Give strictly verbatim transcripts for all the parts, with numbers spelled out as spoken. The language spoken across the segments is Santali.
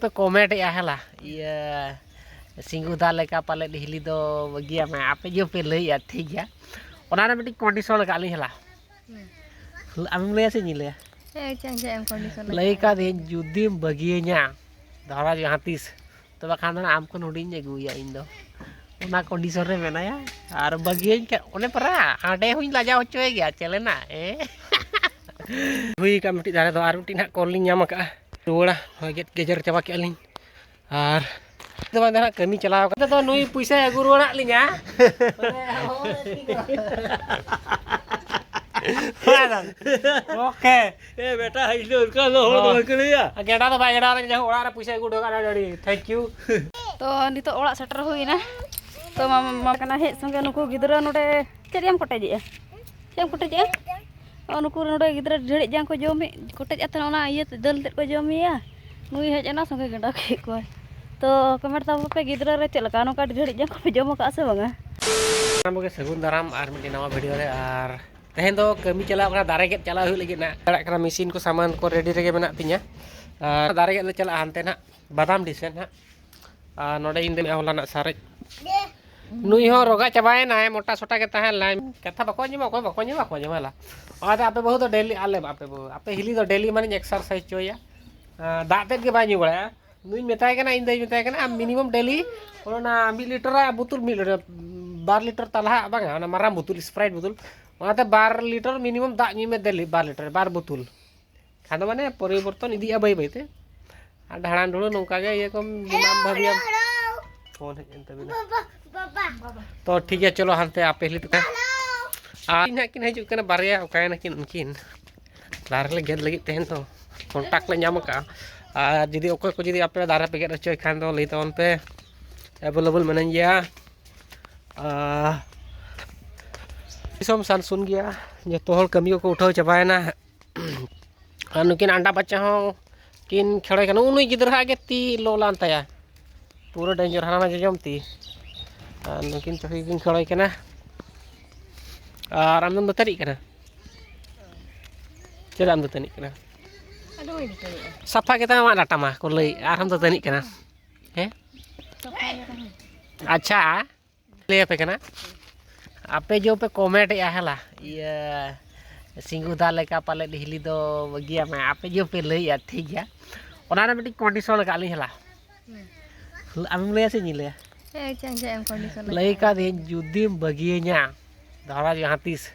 ᱯᱮ ᱠᱚᱢᱮᱱᱴ ᱮᱜᱼᱟ ᱦᱮᱞᱟ, ᱤᱭᱟᱹ ᱥᱤᱝᱜᱩᱫᱟ ᱞᱮᱠᱟ ᱯᱟᱞᱮᱫ ᱦᱤᱞᱤ ᱫᱚ ᱵᱟᱹᱜᱤᱭᱟᱢᱟᱭ, ᱟᱯᱮ ᱡᱮ ᱯᱮ ᱞᱟᱹᱭᱮᱜᱼᱟ, ᱴᱷᱤᱠ ᱜᱮᱭᱟ, ᱚᱱᱟ ᱨᱮ ᱢᱤᱫᱴᱤᱡ ᱠᱚᱱᱰᱤᱥᱚᱱ ᱟᱠᱟᱫ ᱞᱤᱧ ᱦᱮᱞᱟ᱾ ᱟᱢᱮᱢ ᱞᱟᱹᱭᱟ ᱥᱮ ᱤᱧᱤᱧ ᱞᱟᱹᱭᱟ? ᱦᱮᱸ, ᱪᱮᱫ ᱪᱮᱫ ᱮᱢ ᱠᱚᱱᱰᱤᱥᱚᱱ ᱞᱟᱹᱭ ᱠᱟᱫᱤᱧ, ᱡᱩᱫᱤᱢ ᱵᱟᱹᱜᱤᱭᱟᱹᱧᱟ ᱫᱷᱟᱨᱟ ᱡᱟᱦᱟᱸ ᱛᱤᱥ, ᱛᱚᱵᱮ ᱠᱷᱟᱱ ᱫᱚ ᱟᱢ ᱠᱷᱚᱱ ᱦᱩᱰᱤᱧ ᱤᱧ ᱟᱹᱜᱩᱭᱟ ᱤᱧ ᱫᱚ᱾ ᱚᱱᱟ ᱠᱚᱱᱰᱤᱥᱚᱱ ᱨᱮ ᱢᱮᱱᱟᱭᱟ᱾ ᱟᱨ ᱵᱟᱹᱜᱤᱭᱟᱹᱧ ᱠᱷᱟᱱ ᱚᱱᱮ ᱯᱟᱨᱟ ᱦᱟᱸᱰᱮ ᱦᱚᱸᱧ ᱞᱟᱡᱟᱣ ᱦᱚᱪᱚᱭ ᱜᱮᱭᱟ, ᱪᱮᱞᱮᱱᱟ, ᱦᱮᱸ? ᱦᱩᱭ ᱟᱠᱟᱱ ᱢᱤᱫᱴᱤᱡ ᱫᱟᱨᱮ ᱫᱚ, ᱟᱨ ᱢᱤᱫᱴᱤᱡ ᱱᱟᱦᱟᱜ ᱠᱚᱞ ᱞᱤᱧ ᱧᱟᱢ ᱟᱠᱟᱫᱼᱟ᱾ ᱨᱩᱣᱟᱹᱲᱟ, ᱱᱚᱜᱼᱚᱭ ᱜᱮᱫ ᱜᱮᱡᱮᱨ ᱪᱟᱵᱟ ᱠᱮᱫᱼᱟ ᱞᱤᱧ᱾ ᱟᱨ ᱫᱚ ᱵᱟᱝ ᱫᱚ ᱱᱟᱦᱟᱜ ᱠᱟᱹᱢᱤ ᱪᱟᱞᱟᱣ ᱠᱟᱛᱮ ᱫᱚ ᱱᱩᱭ ᱯᱩᱭᱥᱟᱭ ᱟᱹᱜᱩ ᱨᱩᱣᱟᱹᱲᱟᱜ ᱞᱤᱧᱟ᱾ ᱳᱠᱮ᱾ ᱮ ᱵᱮᱴᱟ, ᱤᱧ ᱫᱚ ᱚᱱᱠᱟ ᱫᱚ ᱦᱚᱲ ᱫᱚ ᱵᱟᱝ ᱠᱟᱹᱱᱟᱹᱧᱟ᱾ ᱜᱮᱰᱟ ᱫᱚ ᱵᱟᱭ ᱜᱮᱰᱟ ᱨᱮ ᱡᱟᱦᱟᱸ ᱚᱲᱟᱜ ᱨᱮ ᱯᱩᱭᱥᱟᱭ ᱟᱹᱜᱩ ᱦᱚᱴᱚ ᱠᱟᱜᱼᱟ, ᱟᱹᱰᱤ ᱟᱹᱰᱤ thank you᱾ ᱛᱚ ᱱᱤᱛᱚᱜ ᱚᱲᱟᱜ ᱥᱮᱴᱮᱨ ᱦᱩᱭᱱᱟ᱾ ᱛᱚ ᱢᱟᱢᱟ ᱠᱟᱱᱟ ᱦᱮᱡ ᱥᱚᱸᱜᱮ ᱱᱩᱠᱩ ᱜᱤᱫᱽᱨᱟᱹ ᱱᱚᱰᱮ ᱪᱮᱫ ᱮᱢ ᱠᱚᱴᱮᱡᱮᱜᱼᱟ? ᱪᱮᱫ ᱮᱢ ᱠᱚᱴᱮᱡᱮᱜᱼᱟ? ᱚ, ᱱᱩᱠᱩ ᱱᱚᱰᱮ ᱜᱤᱫᱽᱨᱟᱹ ᱰᱷᱮᱲᱮᱡ ᱡᱟᱝ ᱠᱚ ᱡᱚᱢᱮᱫ, ᱠᱚᱴᱮᱡ ᱟᱛᱮ ᱚᱱᱟ ᱤᱭᱟᱹ ᱛᱮ, ᱫᱟᱹᱞ ᱛᱮᱫ ᱠᱚ ᱡᱚᱢᱮᱭᱟ᱾ ᱱᱩᱭ ᱦᱮᱡ ᱮᱱᱟ, ᱥᱚᱸᱜᱮ ᱜᱮᱸᱰᱟ ᱠᱮᱫ ᱠᱚᱣᱟᱭ᱾ ᱛᱚ ᱠᱚᱢᱮᱱᱴ ᱛᱟᱵᱚᱱ ᱯᱮ, ᱜᱤᱫᱽᱨᱟᱹ ᱨᱮ ᱪᱮᱫ ᱞᱮᱠᱟ ᱱᱚᱝᱠᱟ ᱰᱷᱮᱲᱮᱡ ᱡᱟᱝ ᱠᱚᱯᱮ ᱡᱚᱢ ᱟᱠᱟᱫᱼᱟ ᱥᱮ ᱵᱟᱝᱟ? ᱥᱟᱱᱟᱢ ᱠᱚᱜᱮ ᱥᱟᱹᱜᱩᱱ ᱫᱟᱨᱟᱢ ᱟᱨ ᱢᱤᱫᱴᱮᱱ ᱱᱟᱣᱟ ᱵᱷᱤᱰᱤᱭᱳ ᱨᱮ᱾ ᱟᱨ ᱛᱮᱦᱮᱧ ᱫᱚ ᱠᱟᱹᱢᱤ ᱪᱟᱞᱟᱣ ᱠᱟᱱᱟ, ᱫᱟᱨᱮ ᱜᱮᱫ ᱪᱟᱞᱟᱜ ᱦᱩᱭᱩᱜ ᱞᱟᱹᱜᱤᱫ ᱱᱟᱜ᱾ ᱪᱟᱞᱟᱜ ᱠᱟᱱᱟ, ᱢᱮᱥᱤᱱ ᱠᱚ ᱥᱟᱢᱟᱱ ᱠᱚ ᱨᱮᱰᱤ ᱨᱮᱜᱮ ᱢᱮᱱᱟᱜ ᱛᱤᱧᱟ᱾ ᱟᱨ ᱫᱟᱨᱮ ᱜᱮᱫ ᱞᱮ ᱪᱟᱞᱟᱜᱼᱟ ᱦᱟᱱᱛᱮ ᱱᱟᱜ ᱵᱟᱫᱟᱢ ᱰᱤ ᱥᱮᱱ ᱦᱟᱸᱜ᱾ ᱟᱨ ᱱᱚᱰᱮ ᱤᱧ ᱫᱚ ᱦᱚᱞᱟᱱᱟᱜ ᱥᱟᱨᱮᱡ, ᱱᱩᱭ ᱦᱚᱸ ᱨᱚᱜᱟ ᱪᱟᱵᱟᱭᱮᱱᱟᱭ, ᱢᱚᱴᱟ ᱥᱚᱴᱟ ᱜᱮ ᱛᱟᱦᱮᱸ ᱞᱮᱱᱟᱭ᱾ ᱠᱟᱛᱷᱟ ᱵᱟᱠᱚ ᱟᱸᱡᱚᱢᱟ, ᱚᱠᱚᱭ ᱵᱟᱠᱚ ᱟᱸᱡᱚᱢᱟ, ᱵᱟᱠᱚ ᱟᱸᱡᱚᱢᱟ ᱞᱟ᱾ ᱚᱱᱟᱛᱮ ᱟᱯᱮ ᱵᱟᱹᱦᱩ ᱫᱚ ᱰᱮᱞᱤ, ᱟᱞᱮ ᱟᱯᱮ ᱵᱟᱹᱦᱩ, ᱟᱯᱮ ᱦᱤᱞᱤ ᱫᱚ ᱰᱮᱞᱤ ᱢᱟᱱᱮᱧ ᱮᱠᱥᱟᱨᱥᱟᱭᱤᱡᱽ ᱦᱚᱪᱚᱭᱟ᱾ ᱟᱨ ᱫᱟᱜ ᱛᱮᱫ ᱜᱮ ᱵᱟᱭ ᱧᱩ ᱵᱟᱲᱟᱭᱟ᱾ ᱱᱩᱭ ᱢᱮᱛᱟᱭ ᱠᱟᱱᱟ, ᱤᱧ ᱫᱚᱧ ᱢᱮᱛᱟᱭ ᱠᱟᱱᱟ, ᱟᱢ ᱢᱤᱱᱤᱢᱟᱢ ᱰᱮᱞᱤ ᱚᱱᱟ ᱢᱤᱫ ᱞᱤᱴᱟᱨ ᱨᱮᱭᱟᱜ ᱵᱳᱛᱚᱞ, ᱢᱤᱫ ᱞᱤᱴᱟᱨ, ᱵᱟᱨ ᱞᱤᱴᱟᱨ ᱛᱟᱞᱦᱟ ᱵᱟᱝᱟ, ᱚᱱᱟ ᱢᱟᱨᱟᱝ ᱵᱳᱛᱚᱞ, ᱥᱯᱨᱟᱭᱤᱴ ᱵᱳᱛᱚᱞ, ᱚᱱᱟᱛᱮ ᱵᱟᱨ ᱞᱤᱴᱟᱨ ᱢᱤᱱᱤᱢᱟᱢ ᱫᱟᱜ ᱧᱩᱭ ᱢᱮ ᱰᱮᱞᱤ, ᱵᱟᱨ ᱞᱤᱴᱟᱨ, ᱵᱟᱨ ᱵᱳᱛᱚᱞ᱾ ᱠᱷᱟᱱ ᱫᱚ ᱢᱟᱱᱮ ᱯᱚᱨᱤᱵᱚᱨᱛᱚᱱ ᱤᱫᱤᱜᱼᱟ ᱵᱟᱹᱭ ᱵᱟᱹᱭᱛᱮ᱾ ᱟᱨ ᱰᱷᱟᱲᱟᱱ ᱰᱷᱩᱲᱟᱹ ᱱᱚᱝᱠᱟ ᱜᱮ ᱤᱭᱟᱹ ᱠᱚᱢ ᱡᱮᱢᱟᱢ ᱵᱷᱟᱹᱵᱤᱭᱟᱢ᱾ ᱯᱷᱳᱱ ᱦᱮᱡ ᱮᱱ ᱛᱟᱵᱤᱱᱟ᱾ ᱛᱚ ᱴᱷᱤᱠ ᱜᱮᱭᱟ, ᱪᱚᱞᱚ ᱦᱟᱱᱛᱮ ᱟᱯᱮ ᱦᱤᱞᱤ ᱛᱟᱠᱚ᱾ ᱟᱨ ᱤᱧ ᱦᱟᱸᱜ ᱠᱤᱱ ᱦᱤᱡᱩᱜ ᱠᱟᱱᱟ ᱵᱟᱨᱭᱟ, ᱚᱠᱟᱭᱮᱱᱟ ᱠᱤᱱ ᱩᱱᱠᱤᱱ? ᱫᱟᱨᱮ ᱞᱮ ᱜᱮᱫ ᱞᱟᱹᱜᱤᱫ ᱛᱟᱦᱮᱱ ᱛᱚ, ᱠᱚᱱᱴᱟᱠᱴ ᱞᱮ ᱧᱟᱢ ᱟᱠᱟᱫᱼᱟ᱾ ᱟᱨ ᱡᱩᱫᱤ ᱚᱠᱚᱭ ᱠᱚ ᱡᱩᱫᱤ ᱟᱯᱮ ᱫᱟᱨᱮ ᱯᱮ ᱜᱮᱫ ᱦᱚᱪᱚᱭ ᱠᱷᱟᱱ ᱫᱚ ᱞᱟᱹᱭ ᱛᱟᱵᱚᱱ ᱯᱮ, ᱮᱵᱮᱞᱮᱵᱮᱞ ᱢᱤᱱᱟᱹᱧ ᱜᱮᱭᱟ᱾ ᱟᱨ ᱫᱤᱥᱚᱢ ᱥᱟᱱ ᱥᱩᱱ ᱜᱮᱭᱟ, ᱡᱚᱛᱚ ᱦᱚᱲ ᱠᱟᱹᱢᱤ ᱠᱚᱠᱚ ᱩᱴᱷᱟᱹᱣ ᱪᱟᱵᱟᱭᱮᱱᱟ᱾ ᱟᱨ ᱱᱩᱠᱤᱱ ᱟᱱᱰᱟ ᱵᱟᱪᱪᱟ ᱦᱚᱸ ᱠᱤᱱ ᱠᱷᱮᱲᱚᱭ ᱠᱟᱱᱟ᱾ ᱩᱱᱩᱭ ᱜᱤᱫᱽᱨᱟᱹ ᱦᱟᱜ ᱜᱮ ᱛᱤ ᱞᱚ ᱞᱟᱱ ᱛᱟᱭᱟ, ᱯᱩᱨᱟᱹ ᱰᱮᱧᱡᱟᱨ ᱦᱟᱱᱟ ᱡᱚᱡᱚᱢ ᱛᱤ᱾ ᱟᱨ ᱱᱩᱠᱤᱱ ᱪᱚᱠᱤ ᱠᱤᱱ ᱠᱷᱮᱲᱚᱭ ᱠᱟᱱᱟ᱾ ᱟᱨ ᱟᱢᱫᱚᱢ ᱫᱟᱹᱛᱟᱹᱱᱤᱜ ᱠᱟᱱᱟ? ᱪᱮᱫᱟᱜ ᱮᱢ ᱫᱟᱹᱛᱟᱹᱱᱤᱜ ᱠᱟᱱᱟ? ᱥᱟᱯᱷᱟ ᱜᱮᱛᱟᱢᱟ ᱟᱢᱟᱜ ᱰᱟᱴᱟ ᱢᱟ ᱠᱚ ᱞᱟᱹᱭ, ᱟᱨᱦᱚᱸ ᱫᱟᱹᱛᱟᱹᱱᱤᱜ ᱠᱟᱱᱟ᱾ ᱦᱮᱸ? ᱟᱪᱪᱷᱟ, ᱞᱟᱹᱭ ᱟᱯᱮ ᱠᱟᱱᱟ, ᱟᱯᱮ ᱡᱮ ᱯᱮ ᱠᱚᱢᱮᱱᱴ ᱮᱜᱼᱟ ᱦᱮᱞᱟ, ᱤᱭᱟᱹ, ᱥᱤᱸᱜᱩ ᱫᱟ ᱞᱮᱠᱟ ᱯᱟᱞᱮᱫ ᱦᱤᱞᱤ ᱫᱚ ᱵᱟᱹᱜᱤᱭᱟᱢᱟᱭ, ᱟᱯᱮ ᱡᱮ ᱯᱮ ᱞᱟᱹᱭᱮᱜᱼᱟ, ᱴᱷᱤᱠ ᱜᱮᱭᱟ, ᱚᱱᱟ ᱨᱮ ᱢᱤᱫᱴᱤᱡ ᱠᱚᱱᱰᱤᱥᱚᱱ ᱟᱠᱟᱫ ᱞᱤᱧ ᱦᱮᱞᱟ᱾ ᱟᱢᱮᱢ ᱞᱟᱹᱭᱟ ᱥᱮ ᱤᱧᱤᱧ ᱞᱟᱹᱭᱟ? ᱦᱮᱸ, ᱪᱮᱫ ᱮᱢ ᱪᱮᱫ ᱮᱢ ᱠᱚᱱᱰᱤᱥᱚᱱ ᱞᱟᱹᱭ ᱟᱠᱟᱫ? ᱠᱟᱹᱫᱟᱹᱧ, ᱡᱩᱫᱤᱢ ᱵᱟᱹᱜᱤᱭᱟᱹᱧᱟ ᱫᱷᱟᱨᱟ ᱡᱟᱦᱟᱸ ᱛᱤᱥ,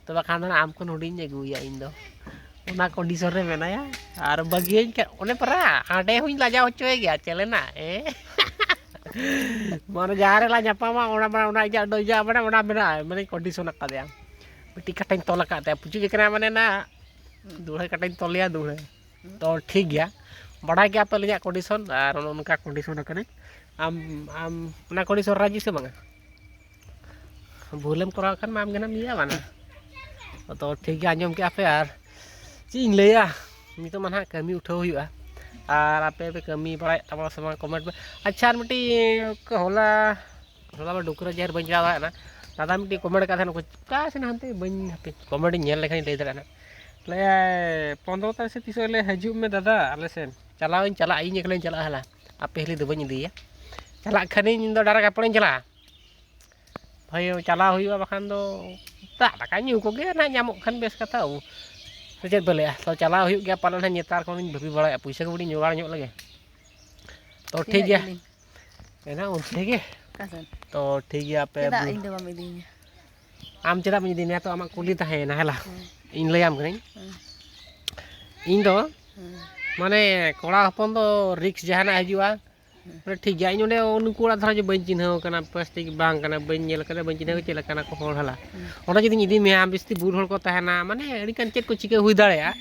ᱛᱚᱵᱮ ᱠᱷᱟᱱ ᱫᱚ ᱟᱢ ᱠᱷᱚᱱ ᱦᱩᱰᱤᱧ ᱤᱧ ᱟᱹᱜᱩᱭᱟ ᱤᱧ ᱫᱚ᱾ ᱚᱱᱟ ᱠᱚᱱᱰᱤᱥᱚᱱ ᱨᱮ ᱢᱮᱱᱟᱭᱟ᱾ ᱟᱨ ᱵᱟᱹᱜᱤᱭᱟᱹᱧ ᱠᱷᱟᱱ ᱚᱱᱮ ᱯᱟᱨᱟ ᱦᱟᱸᱰᱮ ᱦᱚᱸᱧ ᱞᱟᱡᱟᱣ ᱦᱚᱪᱚᱭ ᱜᱮᱭᱟ, ᱪᱮᱞᱮᱱᱟ, ᱦᱮᱸ? ᱢᱟᱱᱮ ᱡᱟᱦᱟᱸ ᱨᱮ ᱞᱟᱝ ᱧᱟᱯᱟᱢᱟ, ᱚᱱᱟ, ᱚᱱᱟ, ᱚᱱᱟ ᱤᱧᱟᱹᱜ ᱫᱚ ᱤᱭᱟᱹ ᱢᱟᱱᱮ ᱚᱱᱟ ᱢᱮᱱᱟᱜᱼᱟ, ᱢᱟᱱᱮ ᱠᱚᱱᱰᱤᱥᱚᱱ ᱟᱠᱟᱫᱮᱭᱟ᱾ ᱢᱤᱫᱴᱤᱡ ᱠᱟᱴᱟᱧ ᱛᱚᱞ ᱟᱠᱟᱫ ᱛᱟᱭᱟ, ᱯᱩᱪᱩᱡ ᱟᱠᱟᱱᱟ ᱢᱟᱱᱮ ᱱᱟ ᱫᱩᱲᱦᱟᱹ ᱠᱟᱴᱟᱧ ᱛᱚᱞᱮᱭᱟ, ᱫᱩᱲᱦᱟᱹ᱾ ᱛᱚ ᱴᱷᱤᱠ ᱜᱮᱭᱟ, ᱵᱟᱰᱟᱭ ᱜᱮᱭᱟ ᱯᱮ ᱟᱹᱞᱤᱧᱟᱜ ᱠᱚᱱᱰᱤᱥᱚᱱ, ᱟᱨ ᱚᱱᱮ ᱚᱱᱠᱟ ᱠᱚᱱᱰᱤᱥᱚᱱ ᱟᱠᱟᱱᱟᱹᱧ᱾ ᱟᱢ, ᱟᱢ ᱚᱱᱟ ᱠᱚᱱᱰᱤᱥᱚᱱ ᱨᱟᱡᱤ ᱥᱮ ᱵᱟᱝᱟ? ᱵᱷᱩᱞᱮᱢ ᱠᱚᱨᱟᱣ ᱠᱷᱟᱱ ᱢᱟ ᱟᱢ ᱜᱮ ᱱᱟᱢ ᱤᱭᱟᱹ ᱢᱟᱱᱟ᱾ ᱛᱚ ᱴᱷᱤᱠ ᱜᱮᱭᱟ, ᱟᱸᱡᱚᱢ ᱠᱮᱜᱼᱟ ᱯᱮ, ᱟᱨ ᱪᱮᱫ ᱤᱧ ᱞᱟᱹᱭᱟ, ᱱᱤᱛᱚᱜ ᱢᱟ ᱱᱟᱦᱟᱜ ᱠᱟᱹᱢᱤ ᱩᱴᱷᱟᱹᱣ ᱦᱩᱭᱩᱜᱼᱟ᱾ ᱟᱨ ᱟᱯᱮ ᱯᱮ ᱠᱟᱹᱢᱤ ᱵᱟᱲᱟᱭᱮᱫ ᱛᱟᱵᱚᱱᱟ ᱥᱮ ᱵᱟᱝ, ᱠᱚᱢᱮᱱᱴ ᱯᱮ᱾ ᱟᱪᱪᱷᱟ, ᱟᱨ ᱢᱤᱫᱴᱤᱡ ᱦᱚᱞᱟ, ᱦᱚᱞᱟ ᱢᱟ ᱰᱩᱠᱨᱟᱹ ᱡᱟᱦᱮᱨ ᱵᱟᱹᱧ ᱪᱟᱞᱟᱣ ᱫᱟᱲᱮᱭᱟᱜ ᱠᱟᱱᱟ᱾ ᱫᱟᱫᱟ ᱢᱤᱫᱴᱤᱡ ᱠᱚᱢᱮᱱᱴ ᱟᱠᱟᱫ ᱛᱟᱦᱮᱱᱟ, ᱚᱠᱟ ᱥᱮᱱ ᱦᱟᱱᱛᱮ ᱵᱟᱹᱧ, ᱦᱟᱯᱮ ᱠᱚᱢᱮᱱᱴ ᱤᱧ ᱧᱮᱞ ᱞᱮᱠᱷᱟᱱ ᱤᱧ ᱞᱟᱹᱭ ᱫᱟᱲᱮᱭᱟᱜᱼᱟ ᱱᱟᱦᱟᱜ᱾ ᱞᱟᱹᱭᱟᱭ, "ᱯᱚᱱᱨᱚ ᱛᱟᱹᱨᱤᱠᱷ ᱥᱮ ᱛᱤᱥᱚᱜ ᱞᱮ ᱦᱤᱡᱩᱜ ᱢᱮ ᱫᱟᱫᱟ ᱟᱞᱮ ᱥᱮᱱ᱾" ᱪᱟᱞᱟᱣ ᱤᱧ ᱪᱟᱞᱟᱜᱼᱟ, ᱤᱧ ᱮᱠᱞᱟᱧ ᱪᱟᱞᱟᱜᱼᱟ ᱦᱟᱞᱟ, ᱟᱯᱮ ᱦᱤᱞᱤ ᱫᱚ ᱵᱟᱹᱧ ᱤᱫᱤᱭᱟ᱾ ᱪᱟᱞᱟᱜ ᱠᱷᱟᱱᱤᱧ ᱤᱧ ᱫᱚ ᱰᱟᱭᱨᱮᱠᱴ ᱟᱯᱚᱱᱤᱧ ᱪᱟᱞᱟᱜᱼᱟ᱾ ᱦᱳᱭ, ᱪᱟᱞᱟᱣ ᱦᱩᱭᱩᱜᱼᱟ, ᱵᱟᱠᱷᱟᱱ ᱫᱚ ᱫᱟᱜ ᱫᱟᱠᱟ ᱧᱩ ᱠᱚᱜᱮ ᱱᱟᱦᱟᱜ ᱧᱟᱢᱚᱜ ᱠᱷᱟᱱ ᱵᱮᱥ ᱠᱟᱛᱷᱟ, ᱥᱮ ᱪᱮᱫ ᱯᱮ ᱞᱟᱹᱭᱟ? ᱛᱚ, ᱪᱟᱞᱟᱣ ᱦᱩᱭᱩᱜ ᱜᱮᱭᱟ ᱯᱟᱞᱮᱱ ᱱᱟᱦᱟᱜ, ᱱᱮᱛᱟᱨ ᱠᱷᱚᱱᱤᱧ ᱵᱷᱟᱹᱵᱤ ᱵᱟᱲᱟᱭᱟ, ᱯᱩᱭᱥᱟᱹ ᱠᱚ ᱠᱟᱹᱴᱤᱡ ᱡᱚᱜᱟᱲ ᱧᱚᱜ ᱞᱮᱜᱮ᱾ ᱛᱚ, ᱴᱷᱤᱠ ᱛᱤᱱᱟᱹᱜ ᱜᱮᱭᱟ᱾ ᱡᱤᱞᱤᱧ? ᱮᱱᱟ ᱩᱱ ᱴᱷᱤᱠ ᱜᱮ᱾ ᱚᱠᱟ ᱥᱮᱱ? ᱛᱚ, ᱴᱷᱤᱠ ᱜᱮᱭᱟ, ᱟᱯᱮ ᱪᱮᱫᱟᱜ ᱵᱩ- ᱤᱧ ᱫᱚ ᱵᱟᱢ ᱤᱫᱤᱧᱟ? ᱟᱢ ᱪᱮᱫᱟᱜ ᱵᱟᱹᱧ ᱤᱫᱤ ᱢᱮᱭᱟ? ᱛᱚ, ᱟᱢᱟᱜ ᱠᱩᱞᱤ ᱛᱟᱦᱮᱸᱭᱮᱱᱟ, ᱦᱮᱞᱟ᱾ ᱦᱮᱸ᱾ ᱤᱧ ᱞᱟᱹᱭᱟᱢ ᱠᱟᱹᱱᱟᱹᱧ᱾ ᱦᱮᱸ᱾ ᱤᱧ ᱫᱚ, ᱦᱮᱸ᱾ ᱢᱟᱱᱮ, ᱠᱚᱲᱟ ᱦᱚᱯᱚᱱ ᱫᱚ ᱨᱤᱠᱥ ᱡᱟᱦᱟᱱᱟᱜ ᱦᱤᱡᱩᱜᱼᱟ, ᱦᱮᱸ᱾ ᱢᱟᱱᱮ, ᱴᱷᱤᱠ ᱜᱮᱭᱟ, ᱤᱧ ᱚᱸᱰᱮ ᱱᱩᱠᱩ ᱚᱲᱟᱜ ᱫᱷᱟᱨᱟ ᱡᱮ ᱵᱟᱹᱧ ᱪᱤᱱᱦᱟᱹᱣ ᱟᱠᱟᱱᱟ, ᱯᱞᱟᱥᱴᱤᱠ ᱵᱟᱝ ᱠᱟᱱᱟ, ᱵᱟᱹᱧ ᱧᱮᱞ ᱟᱠᱟᱫᱟ, ᱵᱟᱹᱧ ᱪᱤᱱᱦᱟᱹᱣ ᱠᱟᱫᱟ, ᱪᱮᱫ ᱞᱮᱠᱟᱱᱟ ᱠᱚ ᱦᱚᱲ, ᱦᱮᱞᱟ᱾ ᱦᱮᱸ᱾ ᱚᱸᱰᱮ ᱡᱩᱫᱤᱧ ᱤᱫᱤ ᱢᱮᱭᱟ, ᱟᱢ ᱡᱩᱫᱤ ᱵᱩᱞ ᱦᱚᱲ ᱠᱚ ᱛᱟᱦᱮᱱᱟ, ᱢᱟᱱᱮ, ᱟᱹᱰᱤᱜᱟᱱ ᱪᱮᱫ ᱠᱚ ᱪᱤᱠᱟᱹ ᱦᱩᱭ ᱫᱟᱲᱮᱭᱟᱜᱼᱟ,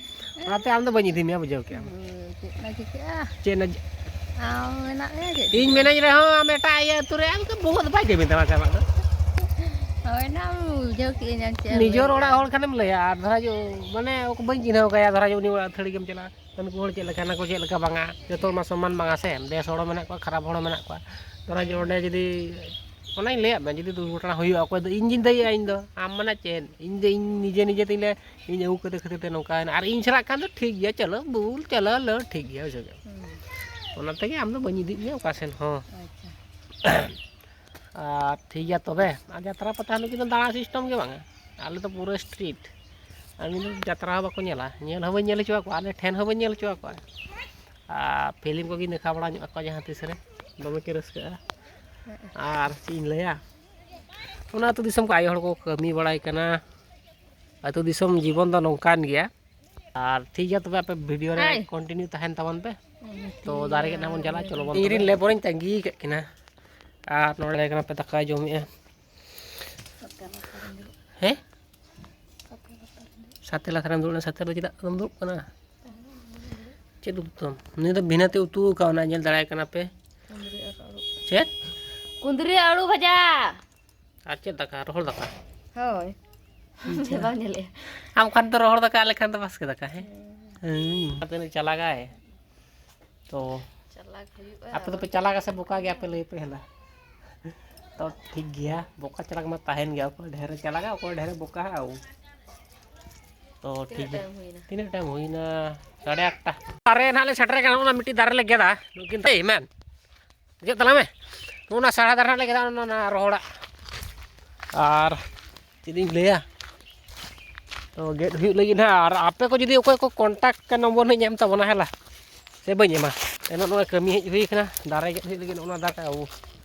ᱚᱱᱟᱛᱮ ᱟᱢ ᱫᱚ ᱵᱟᱹᱧ ᱤᱫᱤ ᱢᱮᱭᱟ, ᱵᱩᱡᱷᱟᱹᱣ ᱠᱮᱜᱼᱟᱢ᱾ ᱦᱮᱸ, ᱪᱮᱫ ᱱᱟ ᱪᱤᱠᱟᱹᱜᱼᱟ? ᱪᱮᱫ ᱱᱟ ᱪᱤ- ᱟᱢ ᱢᱮᱱᱟᱜ ᱢᱮᱭᱟ, ᱪᱮᱫ ᱤᱧ ᱪᱤᱠᱟᱹᱜᱼᱟ? ᱢᱮᱱᱟᱹᱧ ᱨᱮᱦᱚᱸ, ᱟᱢ ᱮᱴᱟᱜ ᱤᱭᱟᱹ ᱟᱹᱛᱩ ᱨᱮ, ᱟᱢ ᱫᱚ ᱵᱚᱦᱚᱜ ᱫᱚ ᱵᱟᱭ ᱠᱟᱹᱢᱤ ᱛᱟᱢᱟ ᱥᱮ ᱟᱢᱟᱜ ᱫᱚ? ᱦᱳᱭ, ᱚᱱᱟ ᱵᱩᱡᱷᱟᱹᱣ ᱠᱮᱜᱼᱟᱹᱧ, ᱟᱢ ᱪᱮᱫ ᱮᱢ ᱱᱤᱡᱮᱨ ᱞᱟᱹᱭ ᱚᱲᱟᱜ ᱠᱮᱜᱼᱟ᱾ ᱦᱚᱲ ᱠᱷᱟᱱᱮᱢ ᱞᱟᱹᱭᱟ, ᱟᱨ ᱫᱷᱚᱨᱟ ᱡᱮ, ᱢᱟᱱᱮ, ᱵᱟᱹᱧ ᱪᱤᱱᱦᱟᱹᱣ ᱠᱟᱭᱟ, ᱫᱷᱚᱨᱟ ᱡᱮ, ᱩᱱᱤ ᱚᱲᱟᱜ ᱟᱹᱛᱷᱟᱹᱲᱤ ᱜᱮᱢ ᱪᱟᱞᱟᱜᱼᱟ᱾ ᱩᱱᱠᱩ ᱦᱚᱲ ᱪᱮᱫ ᱞᱮᱠᱟᱱᱟ ᱠᱚ, ᱪᱮᱫ ᱞᱮᱠᱟ ᱵᱟᱝᱟ, ᱡᱚᱛᱚ ᱦᱚᱲ ᱢᱟ ᱥᱚᱢᱟᱱ ᱵᱟᱝᱟ ᱥᱮ, ᱵᱮᱥ ᱦᱚᱲ ᱦᱚᱸ ᱢᱮᱱᱟᱜ ᱠᱚᱣᱟ, ᱠᱷᱟᱨᱟᱯ ᱦᱚᱲ ᱦᱚᱸ ᱢᱮᱱᱟᱜ ᱠᱚᱣᱟ᱾ ᱫᱷᱚᱨᱟ ᱡᱮ, ᱚᱸᱰᱮ ᱡᱩᱫᱤ ᱚᱱᱟᱧ ᱞᱟᱹᱭᱟᱫ ᱢᱮ, ᱡᱩᱫᱤ ᱫᱩᱨᱜᱷᱚᱴᱚᱱᱟ ᱦᱩᱭᱩᱜᱼᱟ, ᱚᱠᱚᱭ ᱫᱚ ᱤᱧ ᱜᱤᱧ ᱫᱟᱹᱭᱤᱜᱼᱟ? ᱤᱧ ᱫᱚ, ᱟᱢ ᱢᱟᱱᱮ ᱪᱮᱫ? ᱤᱧ ᱫᱚ ᱤᱧ ᱱᱤᱡᱮ ᱱᱤᱡᱮ ᱛᱤᱧ ᱞᱟᱹᱭᱟ, ᱤᱧ ᱟᱹᱜᱩ ᱠᱟᱛᱮ ᱠᱷᱟᱹᱛᱤᱨ ᱛᱮ ᱱᱚᱝᱠᱟᱭᱮᱱᱟ, ᱟᱨ ᱤᱧ ᱥᱟᱞᱟᱜ ᱠᱷᱟᱱ ᱫᱚ ᱴᱷᱤᱠ ᱜᱮᱭᱟ, ᱪᱚᱞᱚ ᱵᱩᱞ, ᱪᱚᱞᱚ ᱞᱟᱹᱲ, ᱴᱷᱤᱠ ᱜᱮᱭᱟ, ᱵᱩᱡᱷᱟᱹᱣ ᱠᱮᱫ ᱟᱢ? ᱚᱱᱟ ᱛᱮᱜᱮ ᱟᱢ ᱫᱚ ᱵᱟᱹᱧ ᱤᱫᱤᱭᱮᱫ ᱢᱮᱭᱟ ᱚᱠᱟ ᱥᱮᱱ ᱦᱚᱸ᱾ ᱟᱪᱪᱷᱟ᱾ ᱟᱨ ᱴᱷᱤᱠ ᱜᱮᱭᱟ ᱛᱚᱵᱮ, ᱟᱨ ᱡᱟᱛᱨᱟ ᱯᱟᱛᱟ ᱦᱤᱞᱳᱜ ᱠᱤᱱᱛᱩ ᱫᱟᱬᱟ system ᱜᱮ ᱵᱟᱝᱟ, ᱟᱞᱮ ᱫᱚ ᱯᱩᱨᱟᱹ strict᱾ ᱟᱨ ᱢᱤᱫ ᱫᱤᱱ ᱡᱟᱛᱨᱟ ᱦᱚᱸ ᱵᱟᱠᱚ ᱧᱮᱞᱟ, ᱧᱮᱞ ᱦᱚᱸ ᱵᱟᱹᱧ ᱧᱮᱞ ᱦᱚᱪᱚ ᱟᱠᱚᱣᱟ, ᱟᱞᱮ ᱴᱷᱮᱱ ᱦᱚᱸ ᱵᱟᱹᱧ ᱧᱮᱞ ᱦᱚᱪᱚ ᱟᱠᱚᱣᱟ᱾ ᱟᱨ film ᱠᱚᱜᱮᱧ ᱫᱮᱠᱷᱟᱣ ᱵᱟᱲᱟ ᱧᱚᱜ ᱟᱠᱚᱣᱟ ᱡᱟᱦᱟᱸ ᱛᱤᱥ ᱨᱮ, ᱫᱚᱢᱮ ᱠᱤᱱ ᱨᱟᱹᱥᱠᱟᱹᱜᱼᱟ᱾ ᱟᱨ ᱪᱮᱫ ᱤᱧ ᱞᱟᱹᱭᱟ, ᱚᱱᱟ ᱟᱹᱛᱩ ᱫᱤᱥᱚᱢ ᱠᱚ ᱟᱭᱳ ᱦᱚᱲ ᱠᱚ ᱠᱟᱹᱢᱤ ᱵᱟᱲᱟᱭ ᱠᱟᱱᱟ᱾ ᱟᱹᱛᱩ ᱫᱤᱥᱚᱢ ᱡᱤᱵᱚᱱ ᱫᱚ ᱱᱚᱝᱠᱟᱱ ᱜᱮᱭᱟ᱾ ᱟᱨ ᱴᱷᱤᱠ ᱜᱮᱭᱟ ᱛᱚᱵᱮ, ᱟᱯᱮ video ᱨᱮ ᱦᱟᱭ᱾ Continue ᱛᱟᱦᱮᱱ ᱛᱟᱵᱚᱱ ᱯᱮ᱾ ᱛᱚ ᱫᱟᱨᱮ ᱜᱮᱫ ᱱᱟᱦᱟᱜ ᱵᱚᱱ ᱪᱟᱞᱟᱜᱼᱟ, ᱪᱚᱞᱚ ᱵᱚᱱ ᱤᱧ ᱨᱮᱱ ᱛᱚᱵᱮ᱾ Labour ᱤᱧ ᱛᱟᱺᱜᱤ ᱟᱠᱟᱫ ᱠᱤᱱᱟ᱾ ᱟᱨ ᱱᱚᱰᱮ ᱠᱟᱱᱟ ᱯᱮ ᱫᱟᱠᱟᱭ ᱡᱚᱢᱮᱜᱼᱟ᱾ ᱦᱮᱸ? ᱥᱟᱛᱮ ᱞᱟᱛᱟᱨᱮᱢ ᱫᱩᱲᱩᱵ ᱮᱱᱟ, ᱥᱟᱛᱮ ᱨᱮ ᱪᱮᱫᱟᱜ ᱫᱚᱢ ᱫᱩᱲᱩᱵ ᱠᱟᱱᱟ? ᱪᱮᱫ ᱩᱛᱩ ᱛᱟᱢ? ᱱᱩᱭ ᱫᱚ ᱵᱷᱤᱱᱟᱹᱛᱮ ᱩᱛᱩ ᱟᱠᱟᱣᱱᱟ, ᱧᱮᱞ ᱫᱟᱲᱮᱭᱟᱭ ᱠᱟᱱᱟ ᱯᱮ᱾ ᱠᱩᱸᱫᱽᱨᱤ ᱟᱲᱟᱜ ᱟᱹᱨᱩᱵ᱾ ᱪᱮᱫ? ᱠᱩᱸᱫᱽᱨᱤ ᱟᱹᱞᱩ ᱵᱷᱟᱡᱟ᱾ ᱟᱨ ᱪᱮᱫ ᱫᱟᱠᱟ? ᱨᱚᱦᱚᱲ ᱫᱟᱠᱟ? ᱦᱳᱭ᱾ ᱟᱪᱪᱷᱟ᱾ ᱵᱟᱢ ᱧᱮᱞᱮᱜᱼᱟ? ᱟᱢ ᱠᱷᱟᱱ ᱫᱚ ᱨᱚᱦᱚᱲ ᱫᱟᱠᱟ, ᱟᱞᱮ ᱠᱷᱟᱱ ᱫᱚ ᱵᱟᱥᱠᱮ ᱫᱟᱠᱟ, ᱦᱮᱸ? ᱦᱮᱸ᱾ ᱛᱤᱱᱟᱹᱜ ᱪᱟᱞᱟᱜᱟᱭ᱾ ᱛᱚ, ᱪᱟᱞᱟᱠ ᱦᱩᱭᱩᱜᱼᱟ᱾ ᱟᱯᱮ ᱫᱚᱯᱮ ᱪᱟᱞᱟᱠᱟ ᱥᱮ ᱵᱚᱠᱟ ᱜᱮᱭᱟ? ᱟᱯᱮ ᱞᱟᱹᱭ ᱯᱮ ᱦᱮᱞᱟ᱾ ᱛᱚ, ᱴᱷᱤᱠ ᱜᱮᱭᱟ, ᱵᱚᱠᱟ ᱪᱟᱞᱟᱠ ᱢᱟ ᱛᱟᱦᱮᱱ ᱜᱮᱭᱟ, ᱚᱠᱚᱭ ᱰᱷᱮᱨᱮ ᱪᱟᱞᱟᱠᱟ, ᱚᱠᱚᱭ ᱰᱷᱮᱨᱮ ᱵᱚᱠᱟᱜᱼᱟ᱾ ᱛᱚ, ᱴᱷᱤᱠ ᱛᱤᱱᱟᱹᱜ ᱜᱮᱭᱟ᱾ Time ᱦᱩᱭᱱᱟ? ᱛᱤᱱᱟᱹᱜ time ᱦᱩᱭᱱᱟ? ᱥᱟᱲᱮ ᱟᱴᱴᱟ᱾ ᱫᱟᱨᱮ ᱱᱟᱦᱟᱜ ᱞᱮ ᱥᱮᱴᱮᱨ ᱠᱟᱱᱟ, ᱚᱱᱟ ᱢᱤᱫᱴᱤᱡ ᱫᱟᱨᱮ ᱞᱮ ᱜᱮᱫᱟ, ᱱᱩᱠᱤᱱ ᱛᱮ, ᱢᱮᱱ᱾ ᱫᱮᱡᱚᱜ ᱛᱟᱞᱟᱝ ᱢᱮ᱾ ᱱᱚᱜᱼᱚ ᱱᱟ ᱥᱟᱦᱟ ᱫᱟᱨᱮ ᱱᱟᱦᱟᱜ ᱞᱮ ᱜᱮᱫᱟ, ᱚᱱᱟ, ᱚᱱᱟ ᱨᱚᱦᱚᱲᱟᱜ᱾ ᱟᱨ ᱪᱮᱫ ᱤᱧ ᱞᱟᱹᱭᱟ, ᱛᱚ ᱜᱮᱫ ᱦᱩᱭᱩᱜ ᱞᱟᱹᱜᱤᱫ ᱱᱟᱦᱟᱜ᱾ ᱟᱨ ᱟᱯᱮ ᱠᱚ ᱡᱩᱫᱤ ᱚᱠᱚᱭ ᱠᱚ contact number ᱱᱟᱦᱟᱜ ᱤᱧ ᱮᱢ ᱛᱟᱵᱚᱱᱟ, ᱦᱮᱞᱟ, ᱥᱮ ᱵᱟᱹᱧ ᱮᱢᱟ? ᱮᱱᱦᱚᱸ ᱱᱚᱜᱼᱚᱭ ᱠᱟᱹᱢᱤ ᱦᱮᱡ ᱦᱩᱭ ᱠᱟᱱᱟ, ᱫᱟᱨᱮ ᱜᱮᱫ ᱦᱩᱭᱩᱜ ᱞᱟᱹᱜᱤᱫ, ᱱᱚᱜᱼᱚ ᱱᱟ ᱫᱟᱨᱮ ᱟᱹᱜᱩ᱾